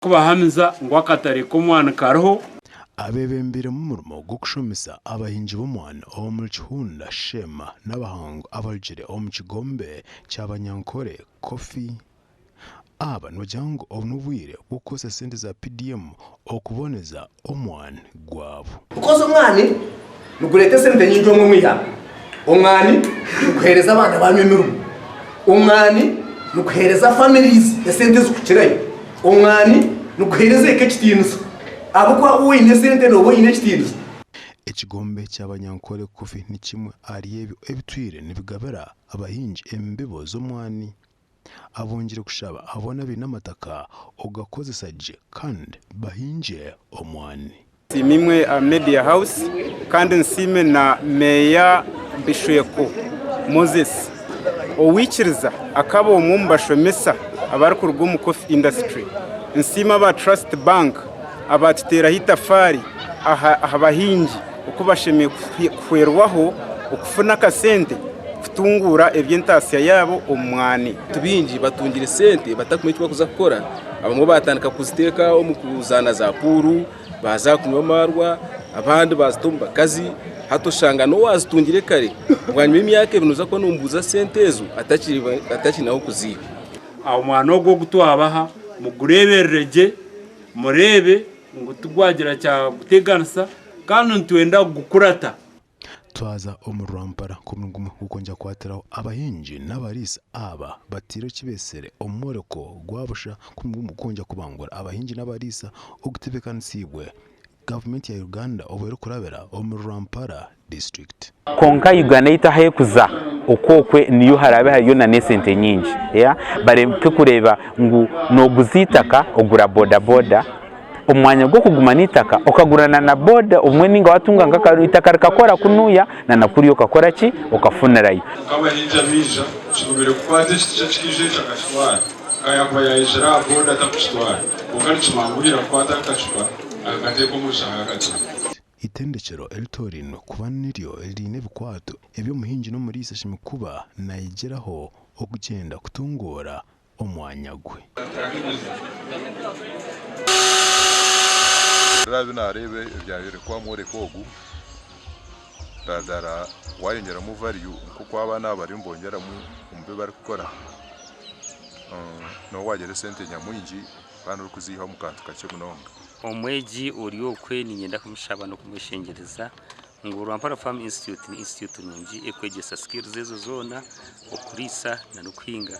Kubahamiza ngu akatare k'omwani kariho. Abeebembeire omurimo gw'okushomesa abahingi b'omwani omuri Kihunda, Sheema n'abahangu abarugire omu kigombe kya Banyankore Coffee aba nibagira ngu obu n'obwire bw'okukozesa sente za PDM okuboneza omwani gwabo. Because omwani nigureeta esente nyingi omwe omu ihanga. Omwani niguheereza abaana banyu emirimo. Omwani niguheereza families esente ezikukirayo. Omwani niguheereza eka ekitiinisa. Ahabw'okuba waaba oine esente nooba oine ekitiinisa. Ekigombe kya Banyankore Coffee ni kimwe ahari ebyo ebitwire nibigabira abahingi embibo z'omwani. Abongyire kushaba aboona abaine amataka okugakozesa gye kandi bahingye omwani. Nsiime imwe aba Media House kandi nsiime na Meeya Bishweko Moses owikiriza akaba omwe omu bashomesa abarikuruga omu Coffee Industry. Nsiime aba Trust Bank abaatuteeraho itafaari aha bahingi oku bashemereire kuhwerwaho okufuna akasente kutunguura eby'entaasya yaabo omu mwani. Abantu baingi batungire sente batakumanya eki barikuza kukora, abamwe baatandika kuziteeka omu kuzaana za puuru, baaza kunywa amaarwa, abandi baazita omu bakazi, hati oshanga n'owaazitungire kare bwanyima y'emyaka ebiri nooza kuba noomubuuza sente ezo atakiine ah'okuziiha. Omwana ogwo ogu twabaha mugureeberere gye, mureebe ngu tigwagira kyaguteganisa kandi nitwenda kugukurata. Twaza omu rwampara nk'omurimo gumwe gw'okwongyera kukwatiraho abahingi n'abariisa aba bataire ekibesere omu mworeko gwa busha nk'omurimo gumwe gw'okwongyera kubangura abahingi n'abariisa ogutebeekanisiibwe gavumenti ya Uganda obwo erikurabira omuri Rwampara disiturikiti. Kwonka Uganda yaitu ahu erikuza okwokwe niyo haraabe hariyo na n'esente nyingi bareke kureeba ngu nooguza eitaka ogura bodaboda omu mwanya gw'okuguma n'eitaka okagurana na boda obumwe nainga waatunga nk'akaruru eitaka rikakora kunuya na kuriya okakora ki okafunirayo. Nk'abahingi abaija, kigumire kukwata ekiti ky'ekihaija ekyo akakitwara. Ka yaakuba yaijire aha boda atarikukitwara. Kwonka nikimwanguhira kukwata akacupa akakateeka omu nshaho akatunda. Eitendekyero eritoorainwe kuba niryo riine ebikwato ebi omuhingi n'omuriisa ashemereire kuba nayegyeraho okugyenda kutunguura omwanya gwe. Raabi naareeba ebyayorekwa omu mworeko ogu, radara waayongyeramu value nk'oku abaana aba bariyo nibongyeramu omu bi barikukora, nooba waagira esente nyamwingi kandi orikuziiha omu kantu kakye munonga. Omwegi ori okwe niinyenda kumushaba n'okumweshengyereza Ngu Rwampara Farm Institute ni institute nungi ekwegyesa skills ezo zoona, okuriisa na n'okuhinga.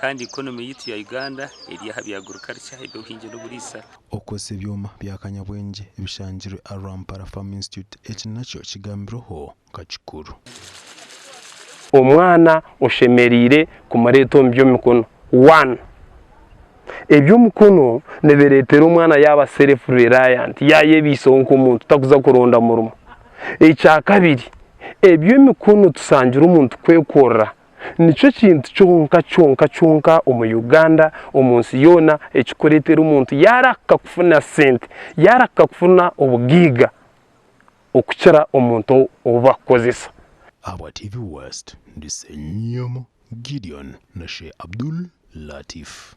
Kandi economy yaitu ya Uganda eri aha bya agriculture, eby'obuhingi n'oburiisa. Okukozesa ebyoma bya kanyabwengye ebishangirwe aha Rwampara Farm Institute eki nakyo kigambirweho nka kikuru. Omwana oshemereire kumureeta omu by'emikono one. Eby'omukono nibireetera omwana yaaba self reliant, yaayebaisaho nk'omuntu takuza kuronda murimo. Ekyakabiri, eby'emikono tusangire omuntu kwekorera nikyo kintu kyonka kyonka kyonka omu Uganda, omu nsi yoona ekirikureetera omuntu yaarahuka kufuna sente, yaarahuka kufuna obugaiga okukira omuntu ou barikukozesa. Ahabwa TV West, ndi Ssenyomo Gideon na Sheikh Abdul Latif.